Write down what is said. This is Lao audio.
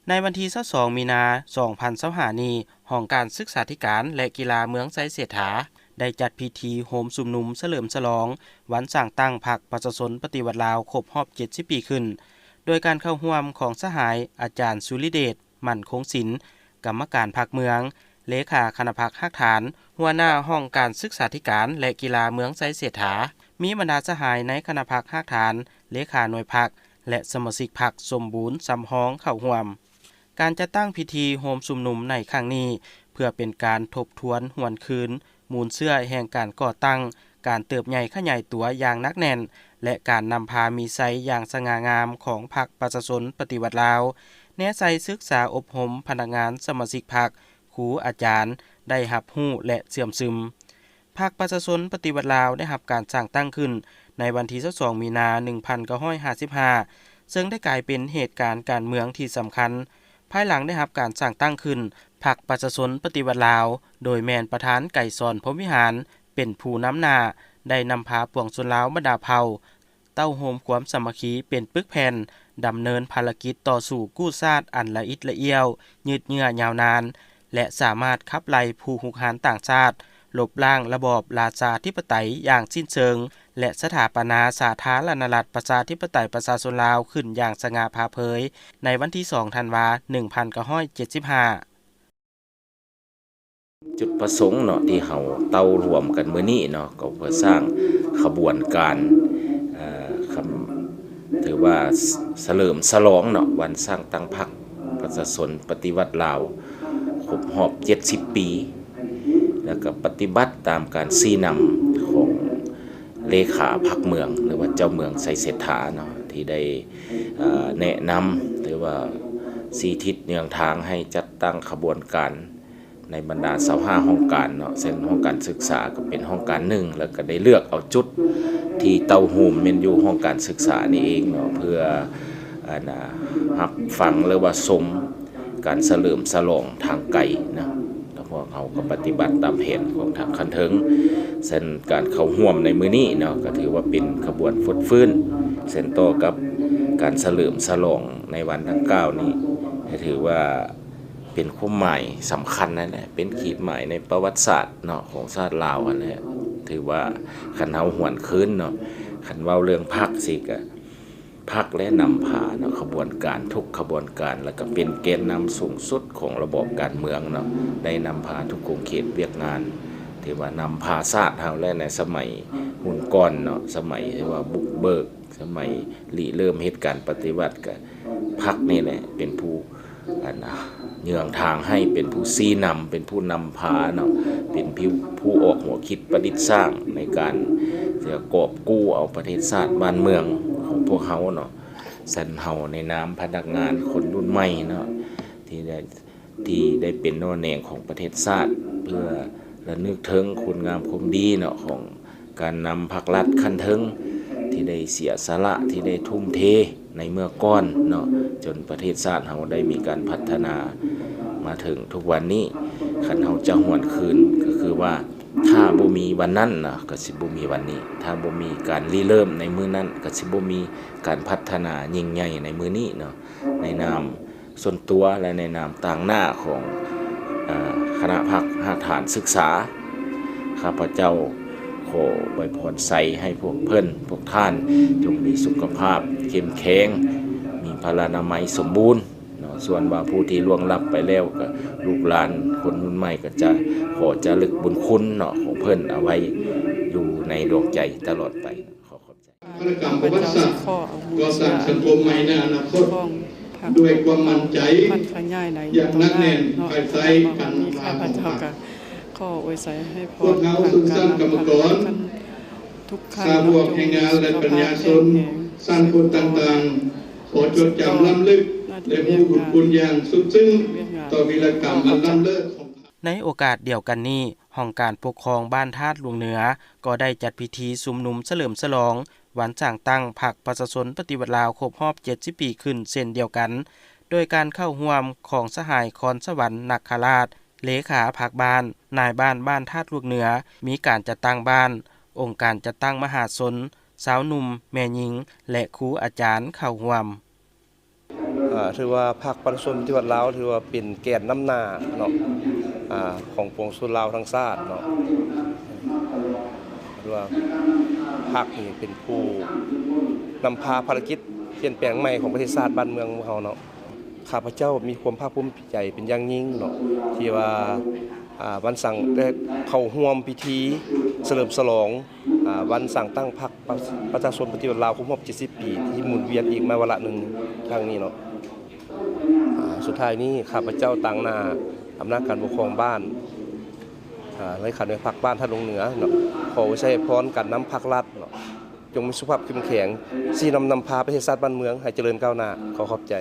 ໃນວັນທີຊາວສອງ ມີນາ ສອງພັນຊາວຫ້ານີ້, ຫ້ອງການສຶກສາທິການ ແລະ ກິລາເມືອງໄຊເສດຖາ ໄດ້ຈັດພິທີໂຮມຊຸມນຸມສະເຫຼີມສະຫຼອງວັນສ້າງຕັ້ງພັກປະຊາຊົນປະຕິວັດລາວຄົບຮອບເຈັດສິບປີຂຶ້ນ, ໂດຍການເຂົ້າຮ່ວມຂອງສະຫາຍອາຈານສຸລິເດດ ໝັ້ນຄົງສິນ ກຳມະການພັກເມືອງ, ເລຂາຄະນະພັກຮາກຖານ, ຫົວໜ້າຫ້ອງການສຶກສາທິການ ແລະ ກິລາເມືອງໄຊເສດຖາ, ມີບັນດາສະຫາຍໃນຄະນະພັກຮາກຖານ, ເລຂາໜ່ວຍພັກ ແລະ ສະມາຊິກພັກສົມບູນສຳຮອງເຂົ້າຮ່ວມ. ການຈັດຕັ້ງພິທີໂຮມຊຸມນຸມໃນຄັ້ງນີ້ ເພື່ອເປັນການທົບທວນຫວນຄືນມູນເຊື້ອແຫ່ງການກໍ່ຕັ້ງ, ການເຕີບໃຫຍ່ຂະຫຍາຍຕົວຢ່າງໜັກແໜ້ນ ແລະ ການນຳພາມີໄຊຢ່າງສະຫງ່າງາມຂອງພັກປະຊາຊົນປະຕິວັດລາວ, ແນໃສ່ສຶກສາອົບຮົມພະນັກງານ, ສະມາຊິກພັກ, ຄູອາຈານ ໄດ້ຮັບຮູ້ ແລະ ເຊື່ອມຊຶມ. ພັກປະຊາຊົນປະຕິວັດລາວໄດ້ຮັບການສ້າງຕັ້ງຂຶ້ນໃນວັນທີຊາວສອງ ມີນາ ໜຶ່ງພັນເກົ້າຮ້ອຍຫ້າສິບຫ້າ ເຊິ່ງໄດ້ກາຍເປັນເຫດການການເມືອງທີ່ສຳຄັນ. ພາຍຫຼັງໄດ້ຮັບການສ້າງຕັ້ງຂຶ້ນ, ພັກປະຊາຊົນປະຕິວັດລາວ ໂດຍແມ່ນປະທານໄກສອນ ພົມວິຫານ ເປັນຜູ້ນຳໜ້າ, ໄດ້ນຳພາປວງຊົນລາວບັນດາເຜົ່າ ເຕົ້າໂຮມຄວາມສາມັກຄີເປັນປຶກແຜ່ນ, ດຳເນີນພາລະກິດຕໍ່ສູ້ກູ້ຊາດອັນລະອິດລະອ້ຽວ, ຍືດເຍື້ອຍາວນານ ແລະ ສາມາດຂັບໄລ່ຜູ້ຮຸກຮານຕ່າງຊາດ, ລົບລ້າງລະບອບລາຊາທິປະໄຕຢ່າງສິ້ນເຊີງ ແລະ ສະຖາປະນາສາທາລະນະລັດ ປະຊາທິປະໄຕ ປະຊາຊົນລາວ ຂຶ້ນຢ່າງສະຫງ່າຜ່າເຜີຍ ໃນວັນທີສອງ ທັນວາ ໜຶ່ງພັນເກົ້າຮ້ອຍເຈັດສິບຫ້າ. ຈຸດປະສົງເນາະ ທີ່ເຮົາເຕົ້າລວມກັນມື້ນີ້ເນາະ ກໍເພື່ອສ້າງຂະບວນການ ເອີ ຄຳ ຖືວ່າສະເຫຼີມສະຫຼອງເນາະ ວັນສ້າງຕັ້ງພັກປະຊາຊົນປະຕິວັດລາວ ຄົບຮອບເຈັດສິບປີ ແລ້ວກໍປະຕິບັດຕາມການຊີ້ນຳຂອງ ເລຂາພັກເມືອງ ຫຼືວ່າເຈົ້າເມືອງໄຊເສດຖາເນາະ ທີ່ໄດ້ ເອີ ແນະນຳ ຫຼືວ່າຊີ້ທິດເຍືອງທາງໃຫ້ຈັດຕັ້ງຂະບວນການໃນບັນດາຊາວຫ້າຫ້ອງການເນາະ ເຊິ່ງຫ້ອງການສຶກສາກໍເປັນຫ້ອງການໜຶ່ງ ແລ້ວກໍໄດ້ເລືອກເອົາຈຸດທີ່ເຕົ້າໂຮມແມ່ນຢູ່ຫ້ອງການສຶກສານີ້ເອງເນາະ ເພື່ອ ອັນນະ ຮັບຟັງ ຫຼືວ່າຊົມ ການສະເຫຼີມສະຫຼອງທາງໄກນະ ແລ້ວພວກເຮົາກໍປະຕິບັດຕາມແຜນຂອງທາງຂັ້ນເທິງ. ເຊັ່ນ ການເຂົ້າຮ່ວມໃນມື້ນີ້ເນາະ ກໍຖືວ່າເປັນຂະບວນຟົດຟື້ນ ເຊັ່ນ ຕໍ່ກັບການສະເຫຼີມສະຫຼອງໃນວັນດັ່ງກ່າວນີ້ ກໍຖືວ່າເປັນຄວາມໝາຍສຳຄັນນັ້ນແຫຼະ ເປັນຂີດໝາຍໃນປະຫວັດສາດເນາະ ຂອງຊາດລາວຫັ້ນແຫຼະ. ຖືວ່າຄັນເຮົາຫວນຄືນເນາະ ຄັນເວົ້າເລື່ອງພັກຊີ້ກະ ພັກ ແລະ ນຳພາເນາະ ຂະບວນການ ທຸກຂະບວນການ ແລະ ກະເປັນແກນນຳສູງສຸດຂອງລະບອບການເມືອງເນາະ ໄດ້ນຳພາທຸກຂົງເຂດວຽກງານ ຖືວ່ານຳພາຊາດເຮົາ ແລະ ໃນສະໄໝຮຸ່ນກ່ອນເນາະ ສະໄໝທີ່ວ່າບຸກເບີກ ສະໄໝລິເລີ່ມເຮັດການປະຕິວັດ ກະພັກນີ້ແຫຼະເປັນຜູ້ ອັນນະ ເຍືອງທາງໃຫ້ ເປັນຜູ້ຊີ້ນຳ ເປັນຜູ້ນຳພາເນາະ ເປັນຜູ້ ຜູ້ອອກຫົວຄິດປະດິດສ້າງໃນການທີ່ຈະກອບກູ້ເອົາປະເທດຊາດບ້ານເມືອງຂອງພວກເຮົາເນາະ. ຊັ້ນເຮົາໃນນາມພະນັກງານຄົນລຸ້ນໃໝ່ເນາະ ທີ່ໄດ້ ທີ່ໄດ້ເປັນໜໍ່ແໜງຂອງປະເທດຊາດ ເພື່ອລະນຶກເຖິງຄຸນງາມຄວາມດີເນາະ ຂອງ ການນຳພັກລັດຂັ້ນເທິງທີ່ໄດ້ເສຍສະຫຼະ ທີ່ໄດ້ທຸ່ມເທໃນເມື່ອກ່ອນເນາະ ຈົນປະເທດຊາດເຮົາໄດ້ມີການພັດທະນາມາເຖິງທຸກວັນນີ້. ຄັນເຮົາຈະຫວນຄືນກໍຄືວ່າ ຖ້າບໍ່ມີວັນນັ້ນນະ ກໍຊິບໍ່ມີວັນນີ້, ຖ້າບໍ່ມີການລິເລີ່ມໃນມື້ນັ້ນ ກໍຊິບໍ່ມີການພັດທະນາຍິ່ງໃຫຍ່ໃນມື້ນີ້ເນາະ. ໃນນາມ ສ່ວນຕົວ ແລະ ໃນນາມຕາງໜ້າຂອງ ເອີ ຄະນະພັກຮາກຖານສຶກສາ, ຂ້າພະເຈົ້າຂໍອວຍພອນໄຊໃຫ້ພວກເພິ່ນ ພວກທ່ານ ຈົ່ງມີສຸຂະພາບເຂັ້ມແຂງ, ມີພະລານາໄມສົມບູນເນາະ. ສ່ວນວ່າຜູ້ທີ່ລ່ວງລັບໄປແລ້ວ ກໍລູກຫຼານຄົນລຸ້ນໃໝ່ກໍຈະຂໍຈາລຶກບຸນຄຸນເນາະ ຂອງເພິ່ນເອົາໄວ້ຢູ່ໃນດວງໃຈຕະຫຼອດໄປ. ຂໍຂອບໃຈ. ພະນະກຳປະຫວັດສາດ ກໍ່ສ້າງສັງຄົມໃໝ່ໃນອະນາຄົດ ດ້ວຍຄວາມໝັ້ນໃຈຢ່າງໜັກແໜ້ນ ພາຍໃຕ້ການນຳພາຂອງພັກ. ຂໍອວຍໄຊໃຫ້ພອນ ພວກເຮົາຊົນຊັ້ນກຳມະກອນ, ຊາວພວກແຮງງານ ແລະ ປັນຍາຊົນຊັ້ນຄົນຕ່າງໆ ຂໍຈົດຈຳລ້ຳເລິກ ແລະ ຮູ້ບຸນຄຸນຢ່າງສຸດຊຶ້ງຕໍ່ວິລະກຳອັນລ້ຳເລີດຂອງ ໃນໂອກາດດຽວກັນນີ້, ຫ້ອງການປົກຄອງບ້ານທາດຫຼວງເໜືອ ກໍໄດ້ຈັດພິທີຊຸມນຸມສະເຫຼີມສະຫຼອງວັນສ້າງຕັ້ງພັກປະຊາຊົນປະຕິວັດລາວຄົບຮອບເຈັດສິບປີຂຶ້ນເຊັ່ນດຽວກັນ, ໂດຍການເຂົ້າຮ່ວມຂອງສະຫາຍ ຄອນສະຫວັນ ນັກຄະລາດ ເລຂາພັກບ້ານ, ນາຍບ້ານບ້ານທາດຫຼວງເໜືອ, ມີການຈັດຕັ້ງບ້ານ, ອົງການຈັດຕັ້ງມະຫາຊົນ, ຊາວໜຸ່ມ, ແມ່ຍິງ ແລະ ຄູອາຈານເຂົ້າຮ່ວມ. ອ່າ ຖືວ່າພັກປະຊາຊົນປະຕິວັດລາວ ຖືວ່າເປັນແກນນຳໜ້າເນາະ ອ່າ ຂອງປວງຊົນລາວທັງຊາດເນາະ ຖືວ່າພັກນີ້ເປັນຜູ້ນຳພາພາລະກິດປ່ຽນແປງໃໝ່ຂອງປະເທດຊາດບ້ານເມືອງຂອງເຮົາເນາະ. ຂ້າພະເຈົ້າມີຄວາມພາກພູມໃຈເປັນຢ່າງຍິ່ງເນາະ ທີ່ວ່າ ອ່າ ວັນສັງ ໄດ້ເຂົ້າຮ່ວມພິທີສະເຫຼີມສະຫຼອງ ອ່າ ວັນສ້າງຕັ້ງພັກປະ ປະຊາຊົນປະຕິວັດລາວຄົບຮອບເຈັດສິບປີ ທີ່ໝູນວຽນອີກມາວາລະໜຶ່ງຄັ້ງນີ້ເນາະ. ອ່າ ສຸດທ້າຍນີ້ ຂ້າພະເຈົ້າຕາງໜ້າອຳນາດການປົກຄອງບ້ານ ອ່າ ເລຂາໜ່ວຍພັກບ້ານທ່າດວງເໜືອເນາະ ຂໍອວຍໄຊພອນການນຳພັກລັດເນາະ ຈົ່ງມີສຸຂະພາບເຂັ້ມແຂງ ຊີ້ນຳນຳພາປະເທດຊາດບ້ານເມືອງໃຫ້ຈະເລີນກ້າວໜ້າ. ຂໍຂອບໃຈ.